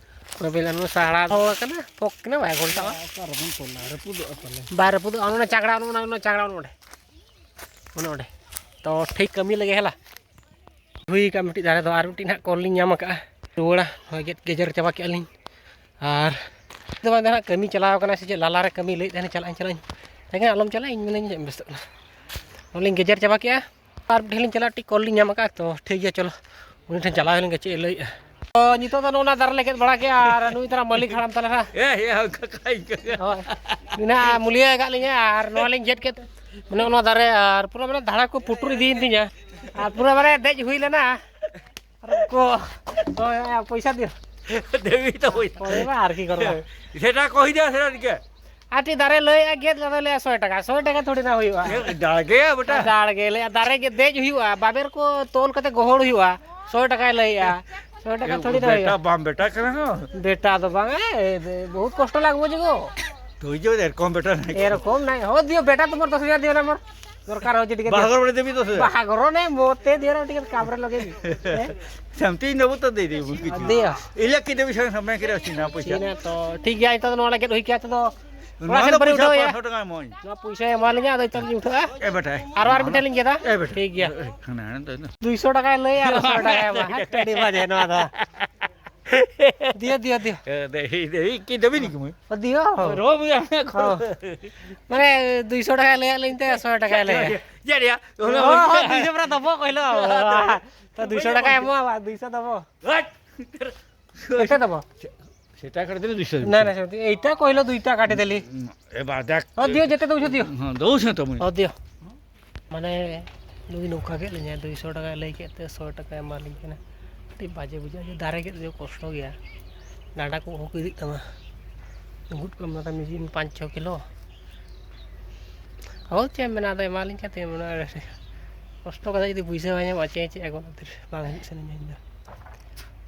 ᱚᱱᱟ ᱵᱮᱞᱟ ᱱᱚᱣᱟ ᱥᱟᱦᱲᱟ ᱫᱚᱦᱚ ᱟᱠᱟᱱᱟ, ᱯᱚᱠ ᱠᱟᱱᱟ, ᱵᱟᱭ ᱜᱷᱚᱞᱴᱟᱜᱼᱟ᱾ ᱚᱠᱟ ᱨᱮᱵᱚᱱ ᱛᱚᱞᱟ? ᱨᱟᱹᱯᱩᱫᱚᱜᱼᱟ ᱯᱟᱞᱮ᱾ ᱵᱟᱭ ᱨᱟᱹᱯᱩᱫᱚᱜᱼᱟ, ᱚᱱᱟ ᱪᱟᱝᱲᱟ, ᱚᱱᱟ, ᱚᱱᱟ ᱪᱟᱝᱲᱟ, ᱚᱱᱟ ᱚᱸᱰᱮ, ᱚᱱᱟ ᱚᱸᱰᱮ᱾ ᱛᱚ ᱴᱷᱤᱠ ᱠᱟᱹᱢᱤ ᱞᱮᱜᱮ ᱦᱮᱞᱟ᱾ ᱦᱩᱭ ᱟᱠᱟᱫ ᱢᱤᱫᱴᱤᱡ ᱫᱟᱨᱮ ᱫᱚ, ᱟᱨ ᱢᱤᱫᱴᱤᱡ ᱱᱟᱦᱟᱜ ᱠᱚᱞ ᱞᱤᱧ ᱧᱟᱢ ᱟᱠᱟᱫᱼᱟ᱾ ᱨᱩᱣᱟᱹᱲᱟ, ᱱᱚᱜᱼᱚᱭ ᱜᱮᱫ ᱜᱮᱡᱮᱨ ᱪᱟᱵᱟ ᱠᱮᱜᱼᱟ ᱞᱤᱧ᱾ ᱟᱨ ᱫᱚ ᱵᱟᱝ, ᱫᱚ ᱱᱟᱦᱟᱜ ᱠᱟᱹᱢᱤ ᱪᱟᱞᱟᱣ ᱠᱟᱱᱟ ᱥᱮ ᱪᱮᱫ, ᱞᱟᱞᱟ ᱨᱮ ᱠᱟᱹᱢᱤ ᱞᱟᱹᱭᱮᱫ ᱛᱟᱦᱮᱱᱟ, ᱪᱟᱞᱟᱜ ᱟᱹᱧ, ᱪᱟᱞᱟᱜ ᱟᱹᱧ᱾ ᱮᱱᱠᱷᱟᱱ ᱟᱞᱚᱢ ᱪᱟᱞᱟᱜᱼᱟ, ᱤᱧ ᱢᱮᱱᱟᱹᱧ ᱪᱮᱫ ᱮᱢ ᱵᱮᱥᱛᱚᱜ ᱠᱟᱱᱟ᱾ ᱱᱚᱜᱼᱚᱭ ᱞᱤᱧ ᱜᱮᱡᱮᱨ ᱪᱟᱵᱟ ᱠᱮᱜᱼᱟ᱾ ᱟᱨ ᱢᱤᱫ ᱴᱷᱮᱱ ᱞᱤᱧ ᱪᱟᱞᱟᱜᱼᱟ, ᱢᱤᱫᱴᱤᱡ ᱠᱚᱞ ᱞᱤᱧ ᱧᱟᱢ ᱟᱠᱟᱫᱼᱟ᱾ ᱛᱚ ᱴᱷᱤᱠ ᱜᱮᱭᱟ, ᱪᱚᱞᱚ ᱩᱱᱤ ᱴᱷᱮᱱ ᱪᱟᱞᱟᱣ ᱞᱮᱱ ᱜᱮ, ᱪᱮᱫ ᱮ ᱞᱟᱹᱭᱮᱫᱼᱟ᱾ ᱛᱚ ᱱᱤᱛᱚᱜ ᱫᱚ ᱱᱚᱜᱼᱚ ᱱᱟ ᱫᱟᱨᱮ ᱞᱮ ᱜᱮᱫ ᱵᱟᱲᱟ ᱠᱮᱜᱼᱟ, ᱟᱨ ᱱᱩᱭ ᱛᱟᱨᱟ ᱢᱟᱹᱞᱤᱠ ᱦᱟᱲᱟᱢ ᱛᱟᱞᱮ ᱱᱟᱦᱟᱜ᱾ ᱦᱮᱸ, ᱦᱮᱸ, ᱚᱱᱠᱟ ᱠᱷᱟᱡ ᱜᱮ᱾ ᱦᱳᱭ, ᱩᱱᱤ ᱱᱟᱦᱟᱜ ᱢᱩᱞᱤᱭᱟᱹ ᱟᱠᱟᱫ ᱞᱤᱧᱟᱹ, ᱟᱨ ᱱᱚᱣᱟ ᱞᱤᱧ ᱜᱮᱫ ᱠᱮᱫ, ᱢᱟᱱᱮ ᱚᱱᱟ ᱫᱟᱨᱮ, ᱟᱨ ᱯᱩᱨᱟᱹ ᱢᱟᱱᱮ ᱫᱷᱟᱲᱟ ᱠᱚ ᱯᱩᱴᱩᱨ ᱤᱫᱤᱭᱮᱱ ᱛᱤᱧᱟ, ᱟᱨ ᱯᱩᱨᱟᱹ ᱢᱟᱱᱮ ᱫᱮᱡ ᱦᱩᱭ ᱞᱮᱱᱟ᱾ ᱟᱨ ᱠᱚ, ᱦᱳᱭ, ᱦᱳᱭ, ᱯᱚᱭᱥᱟ ᱫᱤᱭᱳ᱾ দেবী তো ওই। পরে বা আর কি করবা? সেটা কই দেয়া, সেটা দিকে। আটি দারে লই আ গেদ ᱞᱟᱫᱟ ᱞᱮ ᱥᱚᱭ ᱴᱟᱠᱟ, ᱥᱚᱭ ᱴᱟᱠᱟ ᱛᱷᱚᱲᱤ ᱱᱟ ᱦᱩᱭᱩᱜᱼᱟ᱾ ᱰᱟᱲᱜᱮ ᱵᱮᱴᱟ᱾ ᱰᱟᱲᱜᱮ ᱞᱮ ᱫᱟᱨᱮ ᱜᱮ ᱫᱮᱡ ᱦᱩᱭᱩᱜᱼᱟ, ᱵᱟᱵᱮᱨ ᱠᱚ ᱛᱚᱞ ᱠᱟᱛᱮ ᱜᱚᱦᱚᱲ ᱦᱩᱭᱩᱜᱼᱟ᱾ ᱥᱚᱭ ᱴᱟᱠᱟᱭ ᱞᱟᱹᱭᱮᱜᱼᱟ᱾ ᱥᱚᱭ ᱴᱟᱠᱟ ᱛᱷᱚᱲᱤ ᱱᱟ ᱵᱮᱴᱟ ᱦᱩᱭᱩᱜᱼᱟ᱾ ᱵᱟᱢ ᱵᱮᱴᱟ ᱠᱟᱱᱟ ᱦᱚᱸ᱾ ᱵᱮᱴᱟ ᱫᱚ ᱵᱟᱝ ᱮ, ᱵᱚᱦᱩᱛ ᱠᱚᱥᱴᱚ ᱞᱟᱜᱵᱚ ᱡᱮᱜᱚ᱾ ᱛᱩᱭ ᱡᱚ ᱮᱨᱚᱠᱚᱢ ᱵᱮᱴᱟ ᱱᱟᱭ᱾ ᱮᱨᱚᱠᱚᱢ ᱱᱟᱭ ᱦᱚ ᱫᱤᱭᱚ ᱵᱮᱴᱟ ᱛᱩᱢᱟᱨ ᱫᱚᱥ ᱦᱟᱡᱟᱨ ᱫᱤᱭᱚ ᱱᱟᱢᱵᱟᱨ ᱫᱚᱨᱠᱟᱨ ᱦᱚ ᱡᱮ ᱴᱤᱠᱮᱴ ᱵᱟᱦᱟᱜᱚᱨ ᱵᱚᱞᱮ ᱫᱮᱵᱤ ᱫᱚᱥ ᱦᱟᱡᱟᱨ᱾ ᱵᱟᱦᱟᱜᱚᱨ ᱱᱟᱭ ᱢᱚᱛᱮ ᱫᱤᱭᱚ ᱴᱤᱠᱮᱴ ᱠᱟᱢᱨᱮ ᱞᱚᱜᱮ ᱵᱤ᱾ ᱥᱟᱢᱛᱤ ᱱᱚᱵᱩ ᱛᱚ ᱫᱮ ᱫᱮᱵᱤ ᱵᱩᱞ ᱠᱤᱪᱩ᱾ ᱫᱤᱭᱚ᱾ ᱤᱞᱮ ᱠᱤ ᱫᱮᱵᱤ ᱥᱟᱢᱮ ᱠᱤᱨᱮ ᱥᱤᱱᱟ ᱯᱚᱭᱥᱟ᱾ ᱥᱤᱱᱟ ᱛᱚ ᱴᱷᱤᱠ ᱜᱮᱭᱟ, ᱤᱛᱚ ᱱᱚᱣᱟ ᱞᱟᱹᱜᱤᱫ ᱦᱩᱭ ᱠᱮᱭᱟ ᱛᱚ᱾ ᱚᱲᱟᱜ ᱥᱮᱱ ᱯᱟᱨᱤ ᱩᱴᱷᱟᱹᱣ ᱮᱭᱟ᱾ ᱯᱟᱸᱪᱥᱚ ᱴᱟᱠᱟ ᱮᱢᱚᱜ ᱟᱹᱧ᱾ ᱱᱚᱣᱟ ᱯᱚᱭᱥᱟ ᱮᱢᱟ ᱞᱤᱧᱟ, ᱟᱫᱚ ᱱᱤᱛᱚᱜ ᱞᱤᱧ ᱩᱴᱷᱟᱹᱜᱼᱟ᱾ ᱮ ᱵᱮᱴᱟ᱾ ᱟᱨᱚ ᱟᱨ ᱢᱤᱫᱴᱮᱱ ᱞᱤᱧ ᱜᱮᱫᱟ᱾ ᱮ ᱵᱮᱴᱟ᱾ ᱴᱷᱤᱠ ᱜᱮᱭᱟ᱾ ᱦᱟᱱᱟ, ᱦᱟᱱᱟ ᱫᱚ, ᱫᱩᱭᱥᱚ ᱴᱟᱠᱟᱭ ᱞᱟᱹᱭᱟ, ᱟᱨᱚ ᱥᱚ ᱴᱟᱠᱟᱭ ᱮᱢᱟ᱾ ᱦᱟᱴ ᱴᱟᱺᱰᱤ ᱵᱟᱡᱮ ᱱᱚᱣᱟ ᱫᱚ᱾ ᱫᱤᱭᱚ, ᱫᱤᱭᱚ, ᱫᱤᱭᱚ᱾ ᱮ, ᱫᱮ, ᱦᱤ, ᱫᱮ, ᱦᱤ, ᱠᱤ ᱫᱮᱵᱤ ᱱᱤ ᱠᱩᱢᱩ? ᱚ, ᱫᱤᱭᱚ᱾ ᱨᱚ ᱢᱩᱭᱟ᱾ ᱦᱚᱸ᱾ ᱢᱟᱱᱮ, ᱫᱩᱭᱥᱚ ᱴᱟᱠᱟᱭ ᱞᱟᱹᱭᱟᱫ ᱞᱤᱧ ᱛᱮ, ᱥᱚ ᱴᱟᱠᱟᱭ ᱞᱟᱹᱭᱟ᱾ ᱡᱮ, ᱡᱮ, ᱚᱱᱟ ᱦᱚᱸ, ᱦᱚᱸ, ᱢᱩᱭᱟ᱾ ᱫᱩᱭᱥᱚ ᱯᱮᱨᱟ ᱫᱚᱵᱚ ᱠᱚᱭᱞᱚ᱾ ᱛᱚ, ᱫᱩᱭᱥᱚ ᱴᱟᱠᱟᱭ ᱮᱢᱚᱜᱼᱟ, ᱵᱟ, ᱫᱩᱭᱥᱚ ᱫᱚᱵᱚ᱾ ᱦᱟᱴ᱾ ᱮᱴᱟ ᱫᱚᱵᱚ᱾ ᱥᱮ-, ᱥᱮᱴᱟ ᱠᱟᱴᱤ ᱫᱮᱞᱤ ᱫᱩᱭᱥᱚ᱾ ᱱᱟ, ᱱᱟ, ᱥᱮ, ᱮᱴᱟ ᱠᱚᱭᱞᱚ ᱫᱩᱭᱴᱟ ᱠᱟᱴᱤ ᱫᱮᱞᱤ᱾ ᱮ ᱵᱟᱫᱟᱠ᱾ ᱚ, ᱫᱤᱭᱚ, ᱡᱮᱛᱮ ᱫᱩᱭᱥᱚ ᱫᱤᱭᱚ᱾ ᱦᱚᱸ, ᱫᱩᱭᱥᱚ ᱛᱚ ᱢᱩᱭᱟ᱾ ᱚ, ᱫᱤᱭᱚ᱾ ᱢᱟᱱᱮ, ᱱᱩᱭ ᱱᱚᱝᱠᱟ ᱜᱮᱫ ᱞᱤᱧᱟᱭ, ᱫᱩᱭᱥᱚ ᱴᱟᱠᱟᱭ ᱞᱟᱹᱭ ᱠᱮᱫ ᱛᱮ ᱥᱚ ᱴᱟᱠᱟᱭ ᱮᱢᱟ ᱞᱤᱧ ᱠᱟᱱᱟ᱾ ᱟᱹᱰᱤ ᱵᱟᱡᱮ ᱵᱩᱡᱷᱟᱹᱜᱼᱟ, ᱡᱮ ᱫᱟᱨᱮ ᱜᱮᱫ ᱫᱚ ᱠᱚᱥᱴᱚ ᱜᱮᱭᱟ, ᱰᱟᱸᱰᱟ ᱠᱚ ᱦᱚᱸ ᱠᱚ ᱤᱫᱤᱜ ᱛᱟᱢᱟ᱾ ᱫᱩᱸᱜᱩᱫ ᱠᱚ ᱮᱢ ᱞᱮᱫᱟ ᱢᱮᱥᱤᱱ ᱯᱟᱸᱪ ᱪᱷᱚ ᱠᱤᱞᱳ᱾ ᱦᱳᱭ, ᱪᱮᱫ ᱮᱢ ᱢᱮᱱᱟ, ᱟᱫᱚ ᱮᱢᱟ ᱞᱤᱧ ᱠᱷᱟᱱ ᱪᱮᱫ ᱮᱢ ᱢᱮᱱᱟ, ᱠᱚᱥᱴᱚ ᱠᱟᱛᱮ ᱡᱩᱫᱤ ᱯᱩᱭᱥᱟᱹ ᱵᱟᱭ ᱧᱟᱢᱚᱜᱼᱟ, ᱪᱮᱫ, ᱪᱮᱫ ᱟᱹᱜᱩ ᱠᱷᱟᱹᱛᱤᱨ ᱵᱟᱝ ᱦᱤᱡᱩᱜ ᱥᱟᱱᱟᱧᱟ ᱤᱧ ᱫᱚ᱾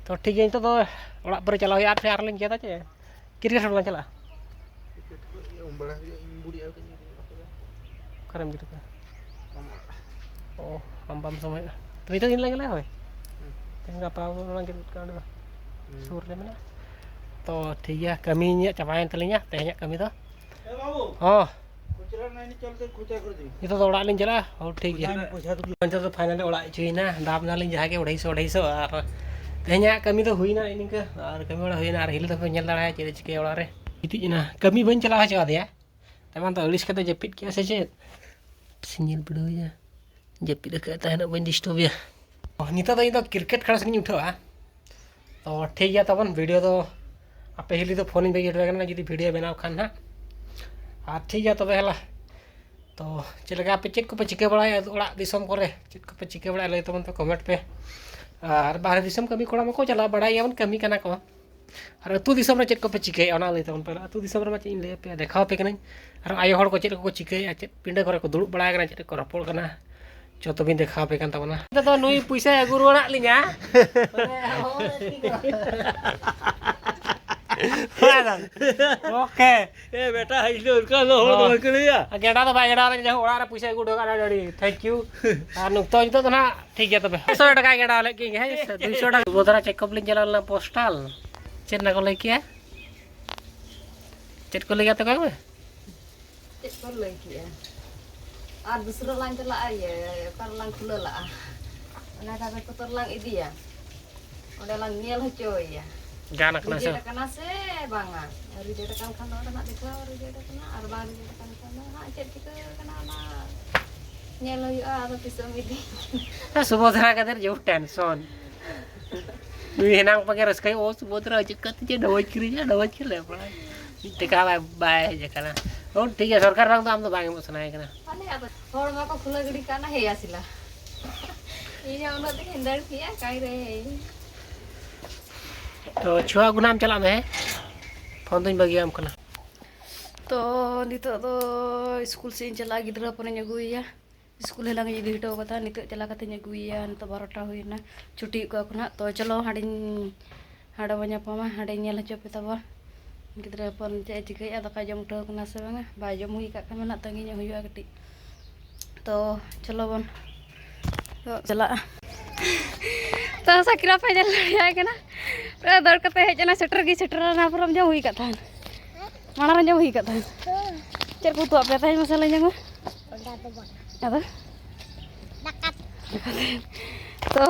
ᱛᱚ, ᱴᱷᱤᱠ ᱜᱮᱭᱟ, ᱱᱤᱛᱚᱜ ᱫᱚ ᱚᱲᱟᱜ ᱯᱮᱨᱮ ᱪᱟᱞᱟᱣ ᱦᱩᱭᱩᱜᱼᱟ, ᱟᱨ ᱯᱷᱤᱨ ᱟᱨ ᱞᱤᱧ ᱜᱮᱫᱟ ᱪᱮᱫ? ᱠᱨᱤᱠᱮᱴ ᱠᱷᱮᱞ ᱵᱚᱱ ᱪᱟᱞᱟᱜᱼᱟ? ᱠᱨᱤᱠᱮᱴ ᱠᱚ ᱤᱭᱟᱹ ᱩᱢ ᱵᱟᱲᱟ ᱦᱩᱭᱩᱜᱼᱟ, ᱤᱧ ᱵᱩᱰᱤ ᱟᱨ ᱠᱟᱹᱧ ᱤᱫᱤ ᱠᱚᱣᱟ᱾ ᱚᱠᱟᱨᱮᱢ ᱤᱫᱤ ᱦᱚᱴᱚ ᱠᱟᱜᱼᱟ? ᱟᱢ ᱚᱲᱟᱜ᱾ ᱚ, ᱟᱢ ᱵᱟᱢ ᱥᱚᱢᱚᱭᱚᱜᱼᱟ᱾ ᱛᱚ, ᱱᱤᱛᱚᱜ ᱫᱤᱱ ᱞᱟᱝ ᱜᱮᱞᱮ ᱦᱳᱭ᱾ ᱦᱩᱸ᱾ ᱛᱮᱦᱮᱧ ᱜᱟᱯᱟ ᱵᱚᱱ ᱚᱱᱟ ᱜᱮ ᱚᱸᱰᱮ ᱫᱚ ᱦᱩᱸ᱾ ᱥᱩᱨ ᱨᱮ ᱢᱮᱱᱟᱜᱼᱟ᱾ ᱛᱚ, ᱴᱷᱤᱠ ᱜᱮᱭᱟ, ᱠᱟᱹᱢᱤ ᱤᱧᱟᱹᱜ ᱪᱟᱵᱟᱭᱮᱱ ᱛᱟᱹᱞᱤᱧᱟ ᱛᱮᱦᱮᱧᱟᱜ ᱠᱟᱹᱢᱤ ᱫᱚ᱾ ᱮ ᱵᱟᱹᱵᱩ᱾ ᱦᱚᱸ᱾ ᱠᱷᱩᱪᱨᱟ ᱱᱟᱭ ᱱᱤᱪᱚᱞ ᱛᱮ ᱠᱷᱩᱪᱨᱟ ᱠᱚᱨᱮ ᱫᱤᱱ᱾ ᱱᱤᱛᱚᱜ ᱫᱚ ᱚᱲᱟᱜ ᱞᱤᱧ ᱪᱟᱞᱟᱜᱼᱟ᱾ ᱦᱚᱸ, ᱴᱷᱤᱠ ᱜᱮᱭᱟ᱾ ᱯᱚᱭᱥᱟ ᱫᱚ ᱱᱤᱛᱚᱜ ᱫᱚ ᱯᱷᱟᱭᱱᱟᱞᱤ ᱚᱲᱟᱜ ᱦᱮᱡ ᱦᱩᱭᱱᱟ᱾ ᱫᱟᱢ ᱮᱱᱟᱞᱤᱧ ᱡᱟᱦᱟᱸ ᱜᱮ ᱟᱹᱲᱟᱹᱭᱥᱚ, ᱟᱹᱲᱟᱹᱭᱥᱚ᱾ ᱟᱨ ᱛᱮᱦᱮᱧᱟᱜ ᱠᱟᱹᱢᱤ ᱫᱚ ᱦᱩᱭᱱᱟ ᱱᱤᱝᱠᱟᱹ᱾ ᱟᱨ ᱠᱟᱹᱢᱤ ᱵᱟᱲᱟ ᱦᱩᱭᱱᱟ᱾ ᱟᱨ ᱦᱤᱞᱤ ᱫᱚᱯᱮ ᱧᱮᱞ ᱫᱟᱲᱮᱭᱟᱜᱼᱟ ᱪᱮᱫ ᱮ ᱪᱤᱠᱟᱹᱭᱟ ᱚᱲᱟᱜ ᱨᱮ᱾ ᱜᱤᱛᱤᱡ ᱮᱱᱟ᱾ ᱠᱟᱹᱢᱤ ᱵᱟᱹᱧ ᱪᱟᱞᱟᱣ ᱦᱚᱪᱚ ᱟᱫᱮᱭᱟ᱾ ᱛᱟᱭᱢᱟᱱ ᱫᱚ ᱟᱹᱲᱤᱥ ᱠᱟᱛᱮ ᱡᱟᱹᱯᱤᱫ ᱠᱮᱜᱼᱟ ᱥᱮ ᱪᱮᱫ? ᱥᱮ ᱧᱮᱞ ᱵᱤᱰᱟᱹᱣᱮᱭᱟ᱾ ᱡᱟᱹᱯᱤᱫ ᱟᱠᱟᱫ ᱛᱟᱦᱮᱱᱚᱜ, ᱵᱟᱹᱧ ᱰᱤᱥᱴᱟᱵᱮᱭᱟ᱾ ᱱᱤᱛᱚᱜ ᱫᱚ ᱤᱧ ᱫᱚ ᱠᱨᱤᱠᱮᱴ ᱠᱷᱮᱞ ᱥᱮᱫ ᱤᱧ ᱩᱴᱷᱟᱹᱜᱼᱟ᱾ ᱛᱚ, ᱴᱷᱤᱠ ᱜᱮᱭᱟ ᱛᱟᱵᱚᱱ, ᱵᱷᱤᱰᱤᱭᱳ ᱫᱚ ᱟᱯᱮ ᱦᱤᱞᱤ ᱫᱚ ᱯᱷᱳᱱ ᱤᱧ ᱵᱟᱹᱜᱤ ᱦᱚᱴᱚ ᱟᱭ ᱠᱟᱱᱟ, ᱡᱩᱫᱤ ᱵᱷᱤᱰᱤᱭᱳ ᱵᱮᱱᱟᱣ ᱠᱷᱟᱱ ᱦᱟᱸᱜ᱾ ᱟᱨ ᱴᱷᱤᱠ ᱜᱮᱭᱟ ᱛᱚᱵᱮ, ᱦᱮᱞᱟ᱾ ᱛᱚ, ᱪᱮᱫ ᱞᱮᱠᱟ ᱟᱯᱮ ᱪᱮᱫ ᱠᱚᱯᱮ ᱪᱤᱠᱟᱹ ᱵᱟᱲᱟᱭᱟ ᱚᱲᱟᱜ ᱫᱤᱥᱚᱢ ᱠᱚᱨᱮ? ᱪᱮᱫ ᱠᱚᱯᱮ ᱪᱤᱠᱟᱹ ᱵᱟᱲᱟᱭᱟ ᱞᱟᱹᱭ ᱛᱟᱵᱚᱱ ᱯᱮ ᱠᱚᱢᱮᱱᱴ ᱯᱮ᱾ ᱟᱨ ᱵᱟᱦᱨᱮ ᱫᱤᱥᱚᱢ ᱠᱟᱹᱢᱤ ᱠᱚᱲᱟ ᱢᱟᱠᱚ ᱪᱟᱞᱟᱣ ᱵᱟᱲᱟᱭ ᱜᱮᱭᱟᱵᱚᱱ, ᱠᱟᱹᱢᱤ ᱠᱟᱱᱟ ᱠᱚ᱾ ᱟᱨ ᱟᱹᱛᱩ ᱫᱤᱥᱚᱢ ᱨᱮ ᱪᱮᱫ ᱠᱚᱯᱮ ᱪᱤᱠᱟᱹᱭᱮᱫᱼᱟ, ᱚᱱᱟ ᱞᱟᱹᱭ ᱛᱟᱵᱚᱱ ᱯᱮ᱾ ᱟᱹᱛᱩ ᱫᱤᱥᱚᱢ ᱨᱮᱢᱟ ᱪᱮᱫ ᱤᱧ ᱞᱟᱹᱭ ᱟᱯᱮᱭᱟ, ᱫᱮᱠᱷᱟᱣ ᱟᱯᱮ ᱠᱟᱹᱱᱟᱹᱧ᱾ ᱟᱨ ᱟᱭᱳ ᱦᱚᱲ ᱠᱚ ᱪᱮᱫ ᱠᱚᱠᱚ ᱪᱤᱠᱟᱹᱭᱮᱫᱼᱟ, ᱪᱮᱫ ᱯᱤᱸᱰᱟᱹ ᱠᱚᱨᱮ ᱠᱚ ᱫᱩᱲᱩᱵ ᱵᱟᱲᱟ ᱟᱠᱟᱱᱟ, ᱪᱮᱫ ᱠᱚ ᱨᱚᱯᱚᱲ ᱠᱟᱱᱟ, ᱡᱚᱛᱚ ᱵᱤᱱ ᱫᱮᱠᱷᱟᱣ ᱟᱯᱮ ᱠᱟᱱ ᱛᱟᱵᱚᱱᱟ᱾ ᱱᱤᱛᱚᱜ ᱫᱚ ᱱᱩᱭ ᱯᱚᱭᱥᱟᱭ ᱟᱹᱜᱩ ᱨᱩᱣᱟᱹᱲᱟᱜ ᱞᱤᱧᱟ᱾ ᱳᱠᱮ᱾ ᱮ ᱵᱮᱴᱟ, ᱤᱧ ᱫᱚ ᱚᱱᱠᱟ ᱫᱚ ᱦᱚᱲ ᱫᱚ ᱦᱚᱸ᱾ ᱵᱟᱹᱧ ᱠᱟᱹᱱᱟᱹᱧᱟ᱾ ᱟᱨ ᱜᱮᱰᱟ ᱫᱚ ᱵᱟᱭ ᱜᱮᱰᱟ ᱞᱮᱱ, ᱡᱟᱭᱦᱳᱠ, ᱚᱲᱟᱜ ᱨᱮ ᱯᱚᱭᱥᱟᱭ ᱟᱹᱜᱩ ᱦᱚᱴᱚ ᱠᱟᱜᱼᱟ, ᱟᱹᱰᱤ ᱟᱹᱰᱤ thank you᱾ ᱟᱨ ᱱᱤᱛᱚᱜ, ᱱᱤᱛᱚᱜ ᱫᱚ ᱱᱟᱦᱟᱜ ᱴᱷᱤᱠ ᱜᱮᱭᱟ ᱛᱚᱵᱮ᱾ ᱯᱮ ᱥᱚ ᱴᱟᱠᱟᱭ ᱜᱮᱰᱟ ᱞᱮᱫ ᱜᱮ, ᱦᱮᱸ ᱥᱮ, ᱫᱩᱭᱥᱚ ᱴᱟᱠᱟ᱾ ᱥᱩᱵᱷᱚᱫᱨᱟ ᱪᱮᱠᱟᱯ ᱞᱤᱧ ᱪᱟᱞᱟᱣ ᱞᱮᱱᱟ ᱯᱳᱥᱴᱟᱞ᱾ ᱪᱮᱫ ᱱᱟ ᱠᱚ ᱞᱟᱹᱭ ᱠᱮᱜᱼᱟ? ᱪᱮᱫ ᱠᱚ ᱞᱟᱹᱭ ᱠᱮᱜᱼᱟ ᱛᱚ, ᱠᱚᱭ ᱢᱮ? ᱪᱮᱫ ᱠᱚ ᱞᱟᱹᱭ ᱠᱮᱜᱼᱟ? ᱟᱨ ᱫᱩᱥᱨᱟᱹ ᱞᱟᱝ ᱪᱟᱞᱟᱜᱼᱟ, ᱤᱭᱟᱹ, ᱚᱠᱟ ᱨᱮᱞᱟᱝ ᱠᱷᱩᱞᱟᱹᱣ ᱞᱟᱜᱼᱟ? ᱚᱱᱟ ᱠᱟᱜᱚᱡᱽ ᱯᱚᱛᱚᱨ ᱞᱟᱝ ᱤᱫᱤᱭᱟ, ᱚᱸᱰᱮ ᱞᱟᱝ ᱧᱮᱞ ᱦᱚᱪᱚᱭᱮᱭᱟ᱾ ᱜᱟᱱ ᱟᱠᱟᱱᱟ ᱥᱮ? Reject ᱟᱠᱟᱱᱟ ᱥᱮ ᱵᱟᱝᱟ? Reject ᱟᱠᱟᱱ ᱠᱷᱟᱱ ᱫᱚ ᱚᱸᱰᱮ ᱱᱟᱜ ᱫᱮᱠᱷᱟᱣ reject ᱟᱠᱟᱱᱟ, ᱟᱨ ᱵᱟᱝ reject ᱟᱠᱟᱱ ᱠᱷᱟᱱ ᱫᱚ ᱦᱟᱸᱜ ᱪᱮᱫ ᱪᱤᱠᱟᱹ ᱟᱠᱟᱱᱟ ᱚᱱᱟ ᱧᱮᱞ ᱦᱩᱭᱩᱜᱼᱟ᱾ ᱟᱫᱚ ᱛᱤᱥᱚᱜ ᱮᱢ ᱤᱫᱤ? ᱥᱩᱵᱷᱚᱫᱨᱟ ᱠᱟᱛᱮ ᱡᱮ tension᱾ ᱱᱩᱭ ᱦᱮᱱᱟᱝ ᱯᱟᱜᱮ ᱨᱟᱹᱥᱠᱟᱹᱭ, ᱳ ᱥᱩᱵᱷᱚᱫᱨᱟ ᱦᱤᱡᱩᱜ ᱠᱟᱛᱮ ᱡᱮ ᱰᱚᱵᱚᱡ ᱠᱤᱨᱤᱧᱟ, ᱰᱚᱵᱚᱡ ᱠᱷᱮᱞ ᱞᱮ ᱯᱟᱲᱟᱭ᱾ ᱢᱤᱫ ᱴᱟᱠᱟ ᱵᱟᱭ, ᱵᱟᱭ ᱦᱮᱡ ᱟᱠᱟᱱᱟ᱾ ᱳ ᱴᱷᱤᱠ ᱜᱮᱭᱟ, ᱥᱚᱨᱠᱟᱨ ᱵᱟᱝ ᱫᱚ ᱟᱢ ᱫᱚ ᱵᱟᱝ ᱮᱢᱚᱜ ᱥᱟᱱᱟᱭᱮ ᱠᱟᱱᱟ᱾ ᱟᱞᱮ ᱟᱫᱚ ᱦᱚᱲ ᱢᱟᱠᱚ ᱠᱷᱩᱞᱟᱹ ᱜᱤᱰᱤ ᱠᱟᱜ ᱱᱟ, ᱦᱮᱭᱟ ᱥᱤᱞᱟ᱾ ᱤᱧ ᱦᱚᱸ ᱩᱱᱟᱹᱜ ᱫᱤᱱ ᱦᱤᱱᱫᱟᱹᱲ ᱠᱮᱜᱼᱟ, ᱠᱟᱭ ᱨᱮ᱾ ᱛᱚ ᱪᱷᱩᱣᱟ ᱜᱩᱱᱟᱢ ᱪᱟᱞᱟᱜ ᱢᱮ, ᱦᱮᱸ? ᱯᱷᱳᱱ ᱫᱚᱧ ᱵᱟᱹᱜᱤᱭᱟᱢ ᱠᱟᱱᱟ᱾ ᱛᱚ ᱱᱤᱛᱚᱜ ᱫᱚ ᱥᱠᱩᱞ ᱥᱮᱫ ᱤᱧ ᱪᱟᱞᱟᱜᱼᱟ, ᱜᱤᱫᱽᱨᱟᱹ ᱦᱚᱯᱚᱱᱤᱧ ᱟᱹᱜᱩᱭᱮᱭᱟ᱾ ᱥᱠᱩᱞ ᱦᱮᱞᱟᱝ ᱤᱧ ᱤᱫᱤ ᱦᱚᱴᱚ ᱠᱟᱫᱟ, ᱱᱤᱛᱚᱜ ᱪᱟᱞᱟᱣ ᱠᱟᱛᱮᱧ ᱟᱹᱜᱩᱭᱮᱭᱟ᱾ ᱱᱤᱛᱚᱜ ᱵᱟᱨᱚᱴᱟ ᱦᱩᱭᱮᱱᱟ, ᱪᱷᱩᱴᱤ ᱠᱚᱣᱟ ᱠᱚ ᱱᱟᱦᱟᱜ᱾ ᱛᱚ ᱪᱚᱞᱚ ᱦᱟᱸᱰᱮᱧ, ᱦᱟᱸᱰᱮ ᱵᱚᱱ ᱧᱟᱯᱟᱢᱟ, ᱦᱟᱸᱰᱮᱧ ᱧᱮᱞ ᱦᱚᱪᱚ ᱯᱮ ᱛᱟᱵᱚ ᱜᱤᱫᱽᱨᱟᱹ ᱦᱚᱯᱚᱱ ᱪᱮᱫ ᱮ ᱪᱤᱠᱟᱹᱭᱮᱫᱼᱟ, ᱫᱟᱠᱟᱭ ᱡᱚᱢ ᱩᱴᱷᱟᱹᱣ ᱠᱟᱱᱟ ᱥᱮ ᱵᱟᱝᱟ᱾ ᱵᱟᱭ ᱡᱚᱢ ᱦᱩᱭ ᱠᱟᱜ ᱠᱷᱟᱱ ᱢᱟ ᱱᱟᱦᱟᱜ ᱛᱟᱺᱜᱤ ᱧᱚᱜ ᱦᱩᱭᱩᱜᱼᱟ ᱠᱟᱹᱴᱤᱡ᱾ ᱛᱚ ᱪᱚᱞᱚ ᱵᱚᱱ ᱪᱟᱞᱟᱜᱼᱟ᱾ ᱛᱚ ᱥᱟᱠᱨᱟ ᱯᱮ ᱧᱮᱞ ᱫᱟᱲᱮᱭᱟᱭ ᱠᱟᱱᱟ, ᱯᱩᱨᱟᱹ ᱫᱟᱹᱲ ᱠᱟᱛᱮ ᱦᱮᱡ ᱮᱱᱟ, ᱥᱮᱴᱮᱨ ᱜᱮ ᱥᱮᱴᱮᱨ ᱮᱱᱟ, ᱯᱩᱨᱟᱹᱢ ᱡᱚᱢ ᱦᱩᱭ ᱠᱟᱜ ᱛᱟᱦᱮᱱ, ᱢᱟᱲᱟᱝ ᱨᱮ ᱡᱚᱢ ᱦᱩᱭ ᱠᱟᱜ ᱛᱟᱦᱮᱱ᱾ ᱪᱮᱫ ᱠᱚ ᱩᱛᱩ ᱟᱯᱮ ᱛᱟᱦᱮᱸᱫ ᱢᱟᱥᱮ ᱞᱟᱹᱭ ᱧᱚᱜ ᱢᱮ? ᱚᱱᱟ ᱫᱚ ᱵᱟᱝ᱾ ᱟᱫᱚ? ᱫᱟᱠᱟ᱾ ᱛᱚ,